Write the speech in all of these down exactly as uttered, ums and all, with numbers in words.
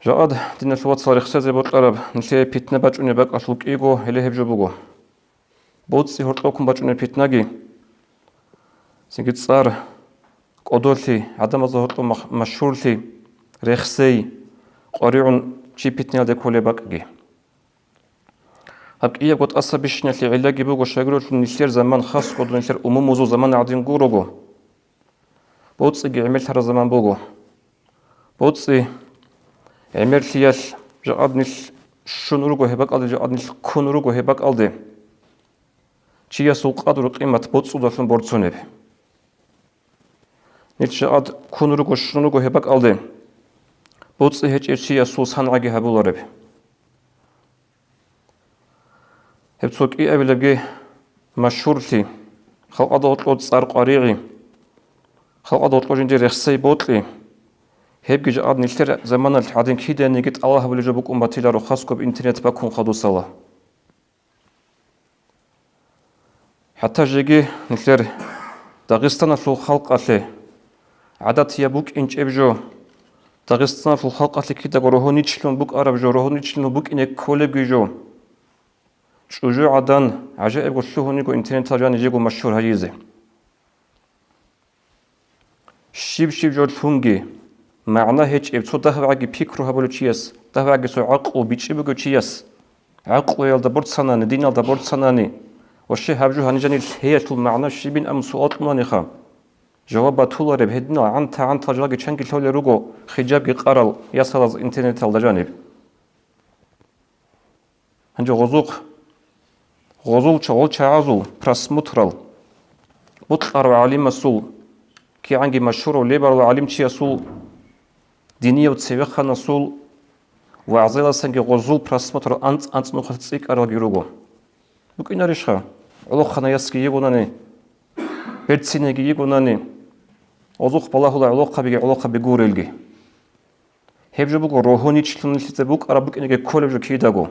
Жакъад, диналъул вацал, рехсезе бокьараб нилъее питна бачӀунеб бакӀалъул кӀиго гьеле гьеб жо буго. БоцӀи гьоркьоккун бачӀунеб питнаги, цинги цӀар кӀодолъи, гӀадамазда гьоркьоб мах-, машгьурлъи, рехсей, къваригӀун чи питниялде кколеб бакӀги. Гьаб кӀиябго тӀаса бищиналъе гӀиллаги буго, щайгурелъул нилъер заман хасго нилъер умумузул заман гӀадин гурого. БоцӀиги гӀемерлъараб заман буго. БоцӀи гӀемерлъиялъ жакъад нилъ щун руго гьеб бакӀалде, жакъад нилъ ккун руго гьеб бакӀалде. Чиясул къадру-къимат боцӀудалъун борцунеб. Нилъ жакъад ккун руго, щун руго гьеб бакӀалде. БоцӀи гьечӀев чиясул сангӀаги гьабулареб. Гьеб цо кӀиабилебги машгьурлъи, халкъалда гьоркьоб цӀар къваригӀи, халкъалда гьоркьоб жиндир рехсей бокьи, гьебги жакъад нилъер заманалъ гӀадин киданиги тӀалаб гьабулеб жо букӀун батиларо, хасго интернет баккун хадусала. ХӀатта жеги нилъер Дагъистаналъул халкъалъе гӀадатияб букӀинчӀеб жо, Дагъистаналъул халкъалъе кидаго рогьоничлъун букӀараб жо, рогьоничлъун букӀине кколебги жо. ЧӀужугӀадан гӀажаибго лъугьун йиго интернеталда жаниб жего машгьур гьайизе. Щиб-щиб жо лъунги, магӀна гьечӀеб, цо дагьабгӀаги пикру гьабулев чияс, дагьабгӀаги цо гӀакълу бичӀчӀи бугев чияс, гӀакълуялда борцанани, диналда борцанани, ва щай гьаб жо гьанижани лъеялъул магӀна щибин абун суал кьунаниха, жаваб батулареб гьединал гӀанта-гӀантал жалги чанги лъолел руго хижабги къарал ясалаз интернеталда жаниб. Гьанже гъозухъ, гъозул ча-, гъол чагӀазул просмотрал, бокьарав гӀалимасул, кигӀанги машгьурав лебарав гӀалимчиясул, динияв цевеханасул вагӀзаялдасанги гъозул просмотрал анцӀ-анцӀ нухалъ цӀикӀкӀаралги руго. БукӀинарищха? ГӀолохъанай ясги йигонани, берцинайги йигонани, гъозухъ балагьула гӀолохъабиги гӀолохъаби гурелги. Гьеб жо буго рогьоничлъун нилъеца букӀараб букӀинеги кколеб жо кидаго.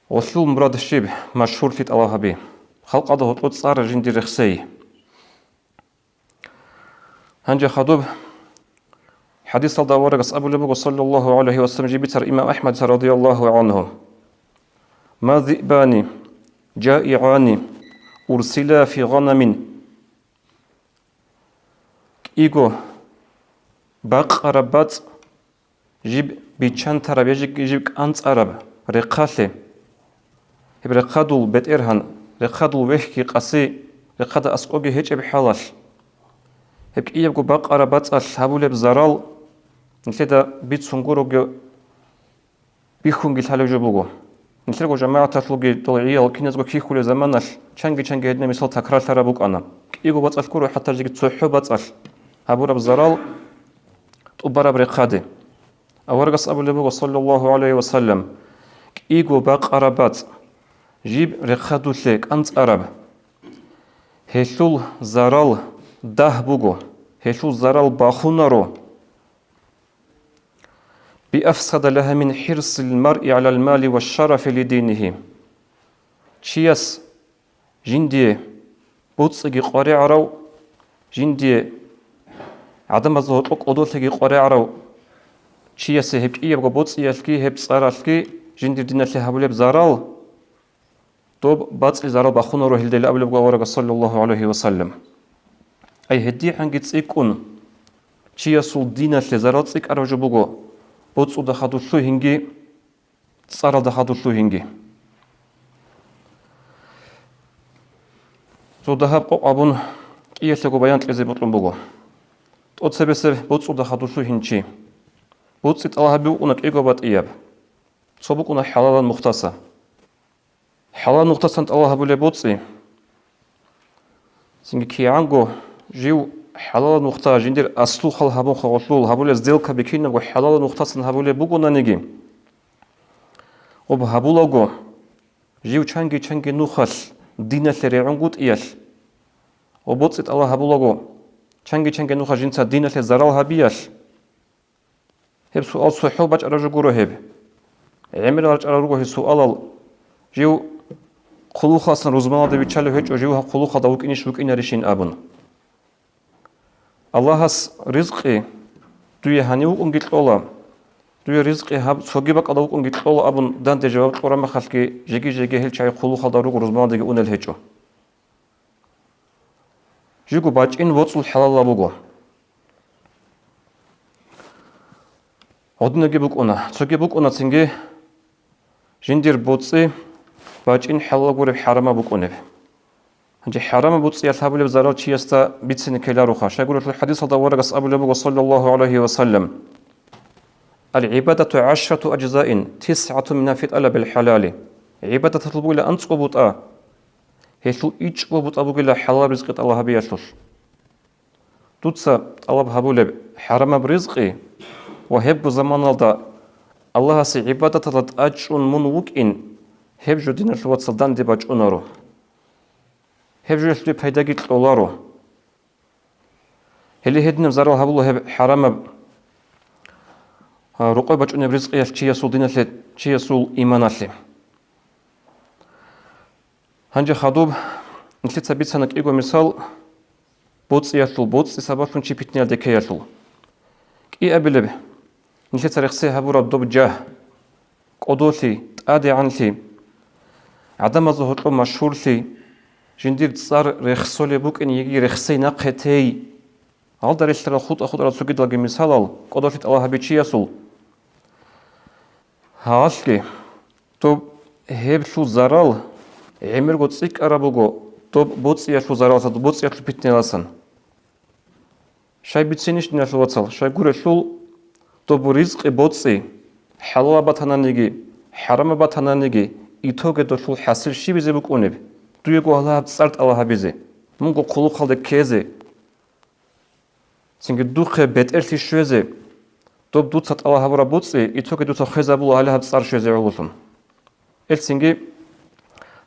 Гъолъул мурад щиб? Машгьурлъи тӀалаб гьаби. Халкъалда гьоркьоб цӀар жиндир рехсей. Гьанже хадуб хӀадисалда аварагас абулеб буго, саллаллагьу гӀалайгьи ва саллам, жиб бицар имам АхӀмадица, радияллагьу гӀангьу: «Ма зибани жаигӀани урсила фи гъанамин». КӀиго бакъараб бацӀ, жиб биччан тараб я жиб, жиб кӀанцӀараб рехъалъе. Гьеб рехъадул бетӀергьан, рехъадул вехьги къаси, рехъада аскӀоги гьечӀеб хӀалалъ. Гьеб кӀиябго бакъараб бацӀалъ гьабулеб зарал нилъеда бицун гуроги бихьунги лъалеб жо буго. Нилъерго жамагӀаталъулги дол гӀиял киназго кихьулеб заманалъ чанги-чанги гьединаб мисал такрарлъараб букӀана. КӀиго бацӀалъ гуро, хӀатта жеги цохӀо бацӀалъ гьабураб зарал тӀубараб рехъаде. Аварагас абулеб буго, саллаллагьу гӀалайгьи ва саллам: «КӀиго бакъараб бацӀ, жиб рехъадулъе кӀанцӀараб, гьелъул зарал дагь буго, гьелъул зарал бахунаро». «Биафсада лагьа мин хӀирсил маръи гӀалал мали ва шарафи ли динигьи». Чияс жиндие боцӀиги къваригӀарав, жиндие гӀадамазда гьоркьоб кӀодолъиги къваригӀарав чиясе гьеб кӀиябго боцӀиялъги гьеб цӀаралъги жиндир диналъе гьабулеб зарал, доб бацӀил зарал бахунаро гьелдайилан абулеб буго аварагас, саллаллагьу гӀалайгьи ва саллам. Ай гьедигӀанги цӀикӀкӀун, чиясул диналъе зарал цӀикӀкӀараб жо буго, боцӀуда хадур лъугьинги, цӀаралда хадур лъугьинги. Цо дагьаб къокъ абун кӀиялъего баян кьезе бокьун буго. ТӀоцебесеб боцӀуда хадур лъугьин чи. БоцӀи тӀалаб гьаби букӀуна кӀиго батӀияб. Цо букӀуна хӀалалал нухтаса. ХӀалалал нухтасан тӀалаб гьабулеб боцӀи. Цинги кигӀанго жив хӀалалал нухта жиндир аслу хал гьабун хагъулъул гьабулеб сделкаби кинабго хӀалалал нухтасан гьабулеб бугонаниги, гъоб гьабулаго, жив чанги-чанги нухалъ диналъе регӀунгутӀиялъ, гъоб боцӀи тӀалаб гьабулаго, чанги-чанги нухалъ жинца диналъе зарал гьабиялъ, Гьеб суал цохӀо бачӀараб жо гуро гьеб. ГӀемерал рачӀарал руго гьеб суалал, жив хъулухъасан рузманалда виччалев гьечӀо, жив гьаб хъулухъалда вукӀинищ вукӀинарищин абун. Аллагьас ризкъи Дуе гьанив вукӀунги кьола, дуе ризкъи гьаб цоги бакӀалда вукӀунги кьола абун данде жаваб кьураб мехалъги, жеги-жеги гьел чагӀи хъулухъалда руго, рузманалдеги унел гьечӀо. Жиго бачӀин боцӀул хӀалалаб буго. Гьединаги букӀуна, цоги букӀуна цинги, жиндир боцӀи бачӀин хӀалалаб гуреб, хӀарамаб букӀунеб. Гьанже хӀарамаб боцӀиялъ гьабулеб зарал чиясда бицине ккелароха. Щайгурелъул хӀадисалда аварагас абулеб буго, саллаллагьу гӀалайгьи ва саллам: «Ал-гӀибадату гӀашрату ажзаин, тисгӀатун мингьа фи тӀалабил хӀалали». ГӀибадаталъул бугила анцӀго бутӀа, гьелъул ичӀго бутӀа бугила хӀалал ризкъи тӀалаб гьабиялъулъ. Дуца тӀалаб гьабулеб хӀарамаб ризкъи ва гьебго заманалда Аллагьасе гӀибадаталда тӀадчӀун мун вукӀин, гьеб жо, диналъул вацал, данде бачӀунаро. Гьеб жо гьелъ дуе пайдаги кьоларо. Гьеле гьединаб зарал гьабула гьеб хӀарамаб, а, рокъой бачӀунеб ризкъиялъ чиясул диналъе, чиясул иманалъе. Гьанже хадуб нилъеца бицана кӀиго мисал боцӀиялъул, боцӀи сабаблъун чи питниялде ккеялъул. КӀиабилеб, нилъеца рехсей гьабураб доб жагь, кӀодолъи, тӀадегӀанлъи, гӀадамазда гьоркьоб машгьурлъи, жиндир цӀар рехсолеб букӀин йиги рехсей нахъе тей. Гьалда релълъарал хутӀа-хутӀарал цогидалги мисалал кӀодолъи тӀалаб гьабичиясул. Гьалъги, доб гьеблъул зарал гӀемерго цӀикӀкӀараб буго, доб боцӀиялъул зараласан, боцӀиялъул питнияласан. Щай бицинищ, диналъул вацал, щайгурелъул доб ризкъи боцӀи, хӀалалаб батананиги, хӀарамаб батананиги, итоге долъул хӀасил щибизе букӀунеб? Дуего гьалаб цӀар тӀалаб гьабизе, мунго хъулухъалде ккезе. Цинги духъе бетӀерлъи щвезе, доб дуца тӀалаб гьабураб боцӀи, итоге дуца хвезабула гьале гьаб цӀар щвезе гӀололъун. Элцинги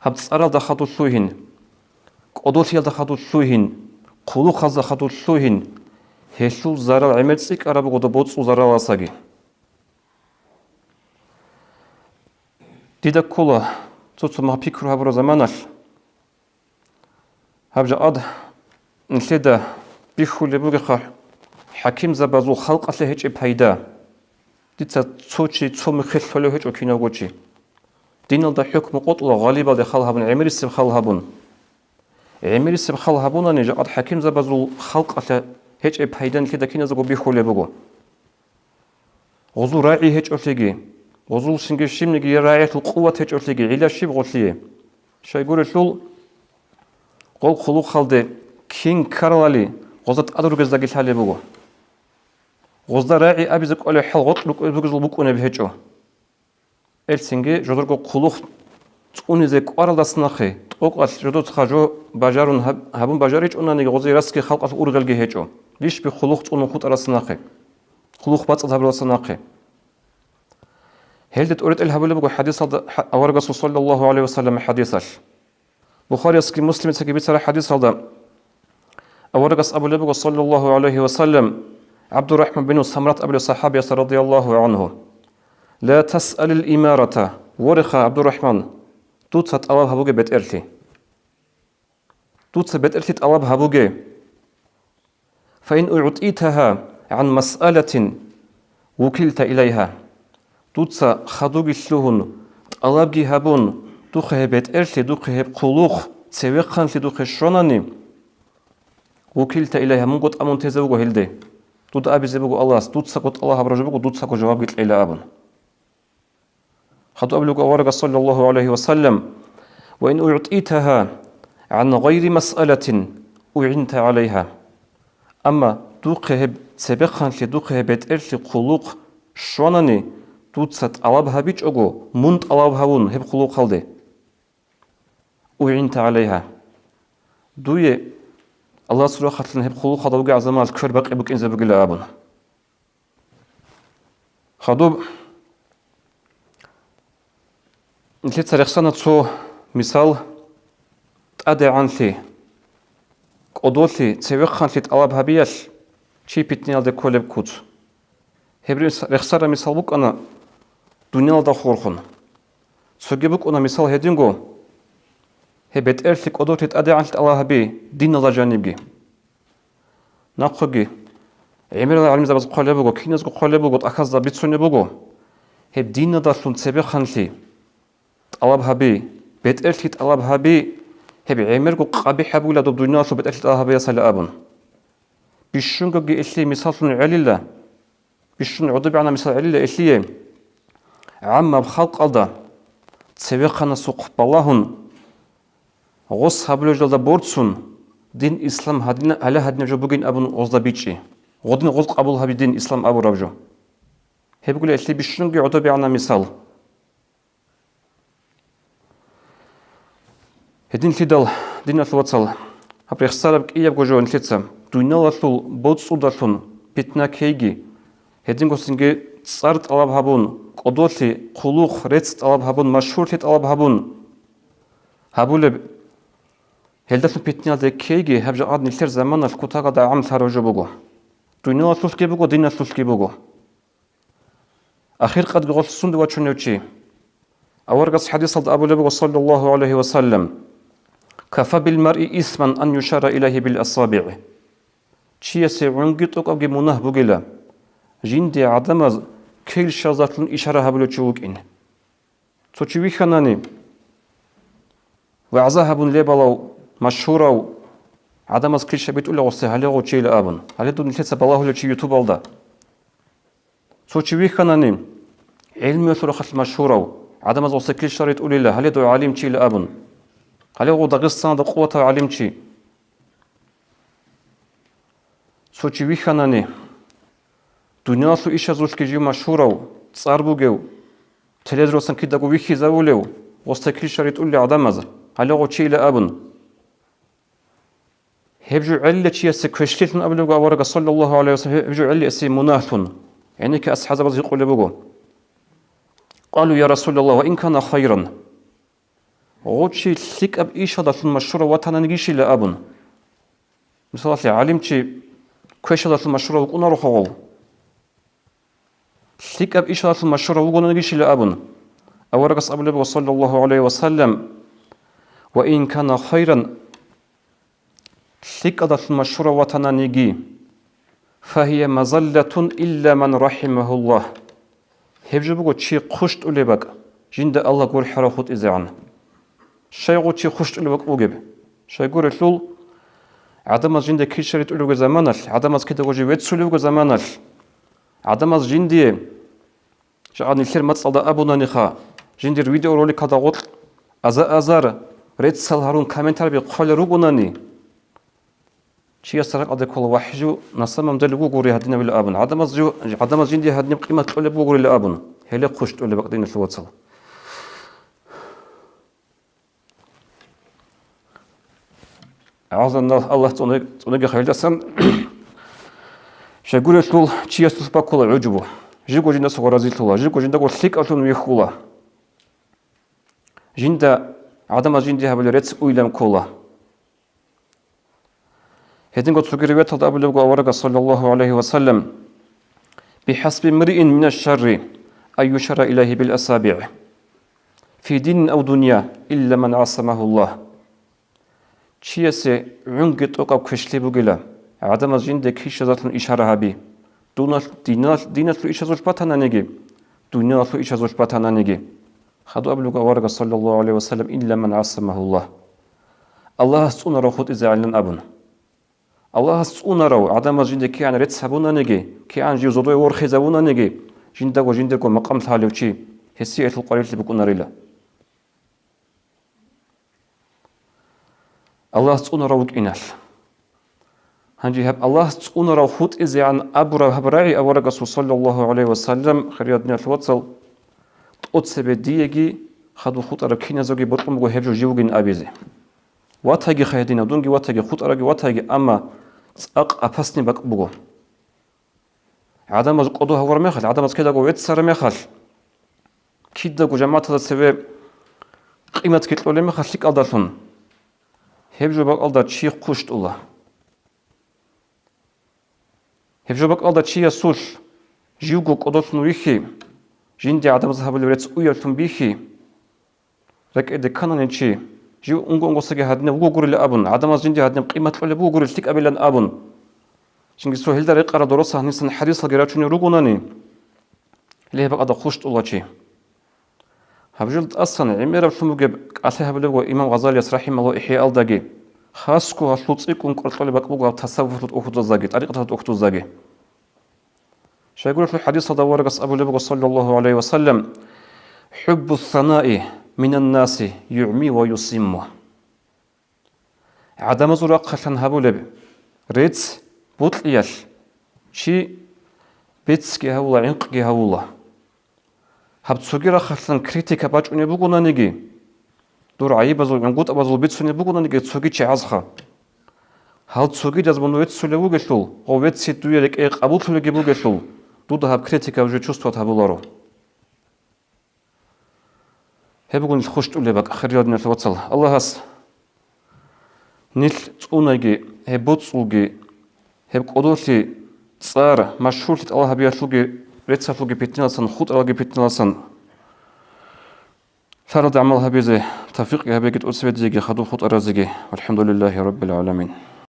гьаб цӀаралда хадур лъугьин, кӀодолъиялда хадур лъугьин, хъулухъазда хадур лъугьин, гьелъул зарал гӀемер цӀикӀкӀараб буго доб боцӀул зараласаги. Дида ккола цо-цо мах пикру гьабураб заманалъ, гьаб жакъад нилъеда бихьулеб бугеха хӀакимзабазул халкъалъе гьечӀеб пайда. Дица цо чи цо мехалъ лъолев гьечӀо кинавго чи. Диналда хӀукму къотӀула гъалибалде хал гьабун, гӀемерисеб хал гьабун. ГӀемерисеб хал гьабунани, жакъад хӀакимзабазул халкъалъе гьечӀеб пайда нилъеда киназего бихьулеб буго. Гъузул рагӀи гьечӀолъиги, гъузул шинги щибниги рагӀиялъул къуват гьечӀолъиги, гӀилла щиб гъолъие? Щайгурелъул, гъол хъулухъалде кин ккаралали гъозда тӀад ругездаги лъалеб буго. Гъозда рагӀи абизе кӀолеб хӀал гъоркь рукӀине ругезул букӀунеб гьечӀо. Элцинги жодорго хъулухъ цӀунизе кӀваралдаса нахъе, тӀокӀалъ жодоца жо бажарун гьаб-, гьабун бажаричӀонаниги, гъозе расги халкъалъ ургъелги гьечӀо, лишби хъулухъ цӀунун хутӀаралдаса нахъе, хъулухъ бацӀцӀад гьабуралдаса нахъе. Гьелде тӀоритӀел гьабулеб буго хӀадисалда, хӀа-, аварагасул саллаллагьу гӀалайгьи ва саллам хӀадисалъ. Бухариясги Муслимицаги бицараб хӀадисалда аварагас абулеб буго, саллаллагьу гӀалайгьи ва саллам, ГӀабдуррахӀман бину Самрат абулев сахӀабиясда, радияллагьу гӀангьу: «Ла тасъалил имарата, вореха, ГӀабдуррахӀман, дуца тӀалаб гьабуге бетӀерлъи. Дуца бетӀерлъи тӀалаб гьабуге. Фаин угӀтӀитагьа гӀан масъалатин вукилта илайгьа». Дуца хадуги лъугьун, тӀалабги гьабун, духъе гьеб бетӀерлъи, духъе гьеб хъулухъ цевехъанлъи духъе щванани, вукилта илайгьа, мунго тӀамун тезе вуго гьелде. Дуда абизе буго Аллагьас, дуцаго тӀалаб гьабураб жо буго, дуцаго жавабги кьела абун. Хадуб абулеб буго аварагас, саллаллагьу гӀалайгьи ва саллам: «Ва ин угӀтӀитагьа гӀан гъайри масъалатин угӀинта гӀалайгьа». Амма духъе гьеб цебехъанлъи, духъе гьеб бетӀерлъи хъулухъ щванани, дуца тӀалаб гьабичӀого, мун тӀалаб гьавун гьеб хъулухъалде, угӀинта гӀалайгьа, дуе Аллагьасул рахъалъан гьеб хъулухъалда вугеб заманалъ квер бакъи букӀинзе бугила абун. Хадуб нилъеца рехсана цо мисал: тӀадегӀанлъи, кӀодолъи, цевехъанлъи тӀалаб гьабиялъ чи питниялде кколеб куц. Гьеб рес-, рехсараб мисал букӀана дуниялалда хурхун. Цоги букӀуна мисал гьединго: гьеб бетӀерлъи, кӀодолъи, тӀадегӀанлъи тӀалаб гьаби диналда жанибги. Нахъеги, ГӀемерал гӀалимзабаз хъвалеб буго, киназго хъвалеб буго, тӀахьазда бицунеб буго. Гьеб диналдалъун цебехъанлъи тӀалаб гьаби, бетӀерлъи тӀалаб гьаби, гьеб гӀемерго къабихӀ гьабула доб дуниялалъул бетӀерлъи тӀалаб гьабиялъала абун. Бищунгоги илъие мисаллъун гӀелила, бищун гӀодобегӀанаб мисал гӀелила илъие. ГӀаммаб халкъалда цевехъанасухъ балагьун, гъос гьабулеб жалда борцун, дин ислам гьадина-, гьале гьадинаб жо бугин абун гъозда бичӀчӀи. Гъодин гъоз къабул гьаби дин ислам абураб жо. Гьеб бугила илъи бищунги гӀодобегӀанаб мисал. Гьединлъидал, диналъул вацал, гьаб рехсараб кӀиябго жо нилъеца, дуниялалъул боцӀудалъун питна ккейги, гьедингосинги цӀар тӀалаб гьабун, кӀодолъи, хъулухъ, рецц тӀалаб гьабун, машгьурлъи тӀалаб гьабун гьабулеб, гьелдалъун питниялде ккейги, гьаб жакъа нилъер заманалъ кутакалда гӀамлъараб жо буго. Дуниялалъулъги буго, диналъулъги буго. Ахиркъадги гъолъ сунде вачунев чи. Аварагас хӀадисалда абулеб буго, саллаллагьу гӀалайгьи ва саллам: «Кафа бил маръи исман ан юшара илайгьи бил асабигӀ». Чиясе гӀунги тӀокӀабги мунагь бугила, жинде гӀадамаз килщаздалъун ишара гьабулев чи вукӀин. Цо чи вихьанани, вагӀза гьабун лебалав, машгьурав, гӀадамаз килща битӀула гъосе гьале гъов чийила абун. Гьале дун нилъеца балагьулев чи ютубалда. Цо чи вихьанани, гӀелмуялъул рахъалъ машгьурав, гӀадамаз гъосе килща ритӀулила, гьале дов гӀалимчийила абун. Гьале гъов Дагъистаналда къуватав гӀалимчи. Цо чи вихьанани, дуниялалъул ишазулъги жив машгьурав, цӀар бугев, телевизоралъан кидаго вихьизавулев, гъосда килща ритӀулел гӀадамаз, гьале гъов чийила абун. Гьеб жо гӀелила чиясе квешлъилъун абулеб буго аварагас, саллаллагьу гӀалайгьи ва саллам, гьеб жо гӀелила эсие мунагьлъун. ГӀенекке асхӀабзабаз гьикъулеб буго: «Къалу, я Расулаллагь, ва ин кана хайран». Гъов чи лъикӀаб ишалдалъун машгьурав ватананигищила абун. Мисалалъе, гӀалимчи квешалдалъун машгьурав вукӀунаро хъогъов. ЛъикӀаб ишалдалъун машгьурав вугонанигищила абун. Аварагас абулеб буго, саллаллагьу гӀалайгьи ва саллам: «Ва ин кана хайран», лъикӀалдалъун машгьурав ватананиги, «фагьия мазаллатун илла ман рахӀимагьуллагь». Гьеб жо буго чи хъущтӀулеб бакӀ, жинда Аллагь гурхӀарав хутӀизегӀан. Щай гъов чи хъущтӀулеб бакӀ бугеб? Щайгурелъул, гӀадамаз жинда килща ритӀулебго заманалъ, гӀадамаз кидаго жив веццулебго заманалъ, гӀадамаз жиндие, жагӀад нилъер мацӀалда абунаниха, жиндир видеороликалда гъоркь аза-азар реццал гьарун комментарби хъвалел ругонани, чияс ракӀалде ккола: «Вагь, жив на самом деле вугоре гьадинавила», — абун. ГӀадамаз жив, гӀадамаз жиндие гьадинаб къимат кьолеб бугорила абун. Гьеле хъущтӀулеб бакӀ, диналъул вацал. ГӀазанал Аллагь цӀуне-, цӀунеги хайилдасан. Щайгурелъул чиясулъ баккула гӀужбу. Жиго жиндасго разилъула, жиго жиндаго лъикӀавлъун вихьула. Жинда гӀадамаз жинди гьабулеб рецц уйилан ккола. Гьединго цоги риваяталда абулеб буго аварагас, саллаллагьу гӀалайгьи ва саллам: «БихӀасби мриин мина шарри ан юшара илайгьи бил асабигӀ фи динин ав дунья, илла ман гӀасамагьуллагь». Чиясе гӀунги тӀокӀаб квешлъи бугила, гӀадамаз жинде килщазалъун ишара гьаби, дуналъ-, диналъ-, диналъул ишазулъ батананиги, дуниялалъул ишазулъ батананиги. Хадуб абулеб буго аварагас, саллаллагьу гӀалайгьи ва саллам: «Илла ман гӀасамагьуллагь». Аллагьас цӀунарав хутӀизегӀанилан абун. Аллагьас цӀунарав, гӀадамаз жинде кигӀан рецц гьабунаниги, кигӀан жив зодое ворхизавунаниги, жиндаго жиндирго макъам лъалев чи, гьесие гьелъул къварилъи букӀунарила. Аллагьас цӀунарав вукӀиналъ. Гьанже гьаб Аллагьас цӀунарав хутӀизегӀан абураб гьаб рагӀи аварагасул, саллаллагьу гӀалайгьи ва саллам, хириял диналъул вацал, тӀоцебе диеги хадуб хутӀараб киназеги бокьун буго гьеб жо жив вугин абизе. Ватайги хайдинав, дунги ватайги, хутӀарабги ватайги, амма цӀакъ апасни бакӀ буго. ГӀадамаз кӀодо гьавураб мехалъ, гӀадамаз кидаго веццараб мехалъ, кидаго жамагӀаталда цеве къиматги кьолеб мехалъ лъикӀалдалъун, гьеб жо бакӀалда чи хъущтӀула. Гьеб жо бакӀалда чиясулъ живго кӀодолъун вихьи, жинде гӀадамаз гьабулеб рецц уявлъун бихьи, рекӀеде кканани чи, жив унго-унгосаги гьадинав вугогурила абун, гӀадамаз жинде гьадинаб къимат кьолеб бугогурил лъикӀабилан абун, Цинги цо гьелда рекъарал дораса гьанисан хӀадисалги рачунел ругонани, гьеле гьеб бакӀалда хущтӀула чи. Гьаб жо тӀасан гӀемераб лъун бугеб кӀалъай гьабулеб буго имам Гъазалияс рахӀимагьуллагь ИхӀяалдаги, хасго гьалъул цӀикӀкӀун кӀоркьолеб бакӀ буго гьаб тасаввуфалъул тӀухьдуздаги, тӀарикъаталъул тӀухьдуздаги. Щайгурелъул хӀадисалда аварагас абулеб буго, саллаллагьу гӀалайгьи ва саллам: «ХӀуббу ссанаи минан наси югӀми ва юсимму». ГӀадамазул рахъалъан гьабулеб рецц бокьиялъ чи беццги гьавула, гӀинкъги гьавула. Гьаб цоги рахъалъан критика бачӀунеб бугонаниги, дур гӀайибазул, гӀунгутӀабазул бицунеб бугонаниги цоги чагӀазха. Гьал цогидаз мун веццулев вугелъул, гъов вецци дуе рекӀее къабуллъулебги бугелъул, дуда гьаб критика уже чувствовать гьабуларо. Гьеб буго нилъ хущтӀулеб бакӀ, хириял диналъул вацал. Аллагьас нилъ цӀунайги, гьеб боцӀулги, гьеб кӀодолъи цӀар, машгьурлъи тӀалаб гьабиялъулги, реццалъулги питналъан, хутӀаралги питналъан лъаралда гӀамал гьабизе тавфикъги гьабеги, тӀоцебе диеги хадуб хутӀаразеги. ВалхӀамдулиллагьи раббил гӀаламин.